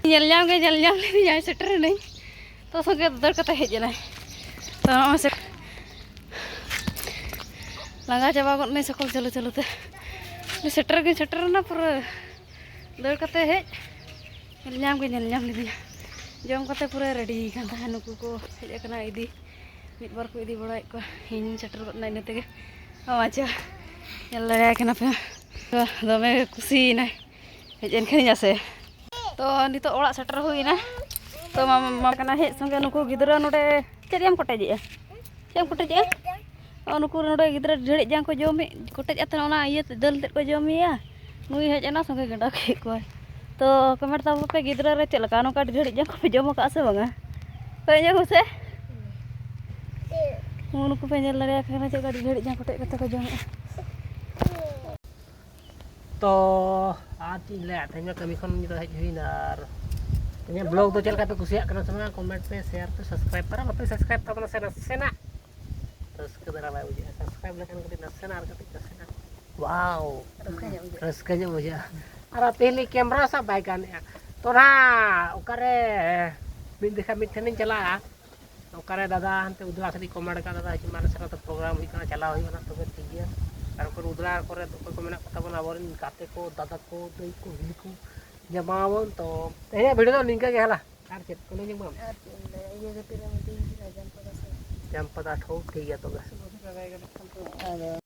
ᱧᱮᱞ ᱧᱟᱢ ᱜᱮ ᱧᱮᱞ ᱧᱟᱢ ᱞᱤᱫᱤᱧᱟᱭ, ᱥᱮᱴᱮᱨ ᱮᱱᱟᱹᱧ᱾ ᱛᱚ, ᱥᱚᱸᱜᱮ ᱫᱟᱹᱲ ᱠᱟᱛᱮ ᱦᱮᱡ ᱮᱱᱟᱭ᱾ ᱛᱚ, ᱱᱚᱜᱼᱚᱭ ᱥᱮ-, ᱞᱟᱸᱜᱟ ᱪᱟᱵᱟ ᱜᱚᱫ ᱱᱟᱹᱧ ᱥᱟᱭᱠᱮᱞ ᱪᱟᱹᱞᱩ ᱪᱟᱹᱞᱩ ᱛᱮ᱾ ᱥᱮᱴᱮᱨ ᱜᱤᱧ ᱥᱮᱴᱮᱨ ᱮᱱᱟ ᱯᱩᱨᱟᱹ᱾ ᱫᱟᱹᱲ ᱠᱟᱛᱮ ᱦᱮᱡ, ᱧᱮᱞ ᱧᱟᱢ ᱜᱮ ᱧᱮᱞ ᱧᱟᱢ ᱞᱤᱫᱤᱧᱟ᱾ ᱡᱚᱢ ᱠᱟᱛᱮ ᱯᱩᱨᱟᱹ ᱨᱮᱰᱤ ᱠᱟᱱ ᱛᱟᱦᱮᱸᱫ᱾ ᱱᱩᱠᱩ ᱠᱚ ᱦᱮᱡ ᱟᱠᱟᱱᱟ ᱤᱫᱤ, ᱢᱤᱫ ᱵᱟᱨ ᱠᱚ ᱤᱫᱤ ᱵᱟᱲᱟᱭᱮᱫ ᱠᱚᱣᱟ᱾ ᱤᱧ ᱥᱮᱴᱮᱨ ᱜᱚᱫ ᱮᱱᱟ ᱤᱱᱟᱹ ᱛᱮᱜᱮ᱾ ᱚ ᱟᱪᱪᱷᱟ, ᱧᱮᱞ ᱫᱟᱲᱮᱭᱟᱭ ᱠᱟᱱᱟ ᱯᱮ᱾ ᱫᱚᱢᱮ ᱠᱩᱥᱤᱭᱮᱱᱟᱭ ᱦᱮᱡ ᱮᱱ ᱠᱷᱟᱱᱤᱧ ᱟᱥᱮ᱾ ᱛᱚ ᱱᱤᱛᱚᱜ ᱚᱲᱟᱜ ᱥᱮᱴᱮᱨ ᱦᱩᱭᱱᱟ᱾ ᱛᱚ ᱢᱟᱢᱟ ᱠᱟᱱᱟ ᱦᱮᱡ ᱥᱚᱸᱜᱮ ᱱᱩᱠᱩ ᱜᱤᱫᱽᱨᱟᱹ ᱱᱚᱰᱮ ᱪᱮᱫ ᱮᱢ ᱠᱚᱴᱮᱡᱮᱜᱼᱟ? ᱪᱮᱫ ᱮᱢ ᱠᱚᱴᱮᱡᱮᱜᱼᱟ? ᱱᱩᱠᱩ ᱱᱚᱰᱮ ᱜᱤᱫᱽᱨᱟᱹ ᱰᱷᱮᱲᱮᱡ ᱡᱟᱝ ᱠᱚ ᱡᱚᱢᱮᱫ, ᱠᱚᱴᱮᱡ ᱟᱛᱮ ᱚᱱᱟ ᱤᱭᱟᱹ ᱫᱟᱹᱞ ᱛᱮᱫ ᱠᱚ ᱡᱚᱢᱮᱭᱟ᱾ ᱱᱩᱭ ᱦᱮᱡ ᱮᱱᱟ, ᱥᱚᱸᱜᱮ ᱜᱟᱸᱰᱟ ᱠᱮᱫ ᱠᱚᱣᱟᱭ᱾ ᱛᱚ ᱠᱚᱢᱮᱱᱴ ᱛᱟᱵᱚ ᱯᱮ, ᱜᱤᱫᱽᱨᱟᱹ ᱨᱮ ᱪᱮᱫ ᱞᱮᱠᱟ ᱱᱚᱝᱠᱟ ᱰᱷᱮᱲᱮᱡ ᱡᱟᱝ ᱠᱚᱯᱮ ᱡᱚᱢ ᱟᱠᱟᱫᱼᱟ ᱥᱮ ᱵᱟᱝᱟ? ᱠᱚᱭ ᱧᱮᱞ ᱢᱮᱥᱮ᱾ ᱱᱩᱠᱩ ᱯᱮ ᱧᱮᱞ ᱫᱟᱲᱮᱭᱟᱜ ᱠᱟᱱᱟ ᱪᱮᱫ ᱞᱮᱠᱟ ᱰᱷᱮᱲᱮᱡ ᱡᱟᱝ ᱠᱚᱴᱮᱡ ᱠᱟᱛᱮ ᱠᱚ ᱡᱚᱢᱮᱫᱼᱟ᱾ ᱛᱚ ᱟᱨ ᱪᱮᱫ ᱤᱧ ᱞᱟᱹᱭᱟ, ᱛᱮᱦᱮᱧ ᱢᱟ ᱠᱟᱹᱢᱤ ᱠᱷᱚᱱ ᱱᱤᱛᱚᱜ ᱦᱮᱡ ᱦᱩᱭᱱᱟ᱾ ᱟᱨ ᱤᱧᱟᱹᱜ ᱵᱞᱚᱜ ᱫᱚ ᱪᱮᱫ ᱞᱮᱠᱟ ᱯᱮ ᱠᱩᱥᱤᱭᱟᱜ ᱠᱟᱱᱟ ᱥᱮ ᱵᱟᱝ, ᱠᱚᱢᱮᱱᱴ ᱯᱮ, ᱥᱮᱭᱟᱨ ᱯᱮ, ᱥᱟᱵᱥᱠᱨᱟᱭᱤᱵᱽ ᱯᱮ᱾ ᱟᱨ ᱵᱟᱯᱮ ᱥᱟᱵᱥᱠᱨᱟᱭᱤᱵᱽ ᱛᱟᱵᱚᱱᱟ ᱥᱮ, ᱱᱟᱥᱮᱱᱟᱜ ᱨᱟᱹᱥᱠᱟᱹ ᱫᱷᱟᱨᱟ ᱵᱟᱭ ᱵᱩᱡᱷᱟᱹᱜᱼᱟ᱾ ᱥᱟᱵᱥᱠᱨᱟᱭᱤᱵᱽ ᱞᱮᱠᱷᱟᱱ ᱠᱟᱹᱴᱤᱡ ᱱᱟᱥᱮᱱᱟᱜ, ᱟᱨ ᱠᱟᱹᱴᱤᱡ ᱱᱟᱥᱮᱱᱟᱜ, ᱣᱟᱣ, ᱨᱟᱹᱥᱠᱟᱹ ᱧᱚᱜ ᱵᱩᱡᱷᱟᱹᱜᱼᱟ᱾ ᱨᱟᱹᱥᱠᱟᱹ ᱧᱚᱜ ᱵᱩᱡᱷᱟᱹᱜᱼᱟ᱾ ᱟᱨ ᱛᱮᱦᱮᱧ ᱞᱟᱹᱜᱤᱫ ᱠᱮᱢᱨᱟ ᱥᱟᱵ ᱵᱟᱭ ᱜᱟᱱᱮᱜᱼᱟ᱾ ᱛᱚ ᱱᱟᱦᱟᱜ ᱚᱠᱟᱨᱮ ᱢᱤᱫ ᱫᱮᱠᱷᱟ ᱢᱤᱫ ᱴᱷᱮᱱᱤᱧ ᱪᱟᱞᱟᱜᱼᱟ, ᱚᱠᱟᱨᱮ ᱫᱟᱫᱟ ᱦᱟᱱᱛᱮ ᱩᱫᱽᱲᱟ ᱥᱮᱫ ᱠᱚ ᱢᱟᱲ ᱠᱟᱜ, ᱫᱟᱫᱟ ᱦᱤᱡᱩᱜ ᱢᱮ, ᱟᱞᱮ ᱥᱮᱫ ᱨᱮ ᱯᱨᱳᱜᱨᱟᱢ ᱦᱩᱭᱩᱜ ᱠᱟᱱᱟ, ᱪᱟᱞᱟᱣ ᱦᱩᱭᱩᱜᱼᱟ ᱱᱟᱜ, ᱛᱚᱵᱮ ᱴᱷᱤᱠ ᱜᱮᱭᱟ᱾ ᱟᱨ ᱩᱱᱠᱩ ᱩᱫᱽᱲᱟ ᱠᱚᱨᱮ ᱚᱠᱚᱭ ᱠᱚ ᱢᱮᱱᱟᱜ ᱠᱚ ᱛᱟᱵᱚᱱᱟ, ᱟᱵᱚᱨᱮᱱ ᱜᱟᱛᱮ ᱠᱚ, ᱫᱟᱫᱟ ᱠᱚ, ᱫᱟᱹᱭ ᱠᱚ, ᱦᱤᱞᱤ ᱠᱚ, ᱡᱟᱢᱟᱣᱟᱵᱚᱱ᱾ ᱛᱚ ᱛᱮᱦᱮᱧᱟᱜ ᱵᱷᱤᱰᱤᱭᱳ ᱫᱚ ᱱᱤᱝᱠᱟᱹ ᱜᱮ ᱦᱮᱞᱟ, ᱟᱨ ᱪᱮᱫ ᱠᱚ ᱞᱟᱹᱭ ᱵᱟᱝ? ᱟᱨ ᱪᱮᱫ ᱤᱧ ᱞᱟᱹᱭᱟ, ᱤᱭᱟᱹ ᱜᱟᱛᱮ ᱨᱮ ᱢᱤᱫ ᱫᱤᱱ ᱡᱟᱢᱯᱟ ᱫᱟᱥ᱾ ᱡᱟᱢᱯᱟ ᱫᱟ ᱴᱷᱟᱹᱣ ᱴᱷᱤᱠ ᱜᱮᱭᱟ ᱛᱚᱵᱮ᱾ ᱥᱩᱵᱚᱫᱷ ᱠᱟᱠᱟᱭ ᱜᱟᱱᱚᱜ ᱠᱟᱱ ᱛᱟᱢᱟ᱾ ᱟᱫᱚ